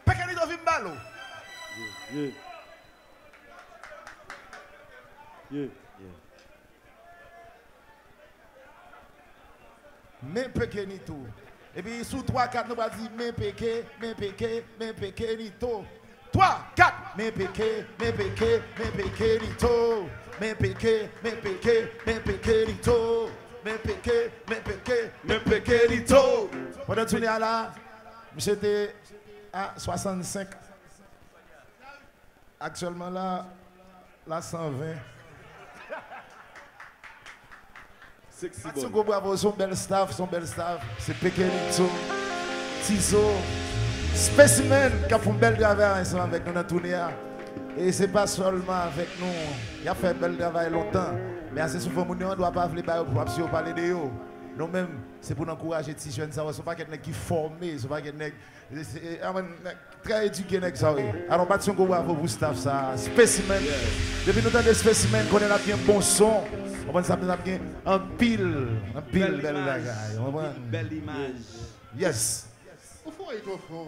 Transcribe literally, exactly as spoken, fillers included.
Pekenito, vin m ba l ou. Yeah, yeah. Yeah, yeah. Men Pekenito. Epi sou twa, kat, nou pral di men Peke, men Peke, men Pekenito. Twa, kat, men Peke, men Peke, men Pekenito. Men Peke, men Peke, men Pekenito. Men Peke, men Peke, men Pekenito. Pandan toune a la, misye te a swasannsenk. Aktyèlman la, la san ven. Sexy Bat yon boy. gwo bravo, se yon bèl staff, se yon bèl staff. Se Pekenito, Tizo, Specimen k ap fè yon bèl travay ansanm avèk nou nan toune a. E se pa sèlman avèk nou, y ap fè bèl travay lontan. Men ase soufran moun yo an dwa pa vle ba yo pwòp si yo pale de yo. Nou menm, se pou n ankouraje ti jèn sa yo. Se yon pakèt nèg ki fòme, se yon pakèt nèg, se, se, a, mwen, nèg trè edike nèg sa yo ye. Alò, bat yon gwo bravo pou staff sa a. Specimen. Depi nou tande Specimen, konnen n ap gen bon son. Konprann sa, n ap gen anpil, anpil Bèl bèl imaj. Bagay. Konprann? Bèl imaj. Yes. Ou fò e twò fò.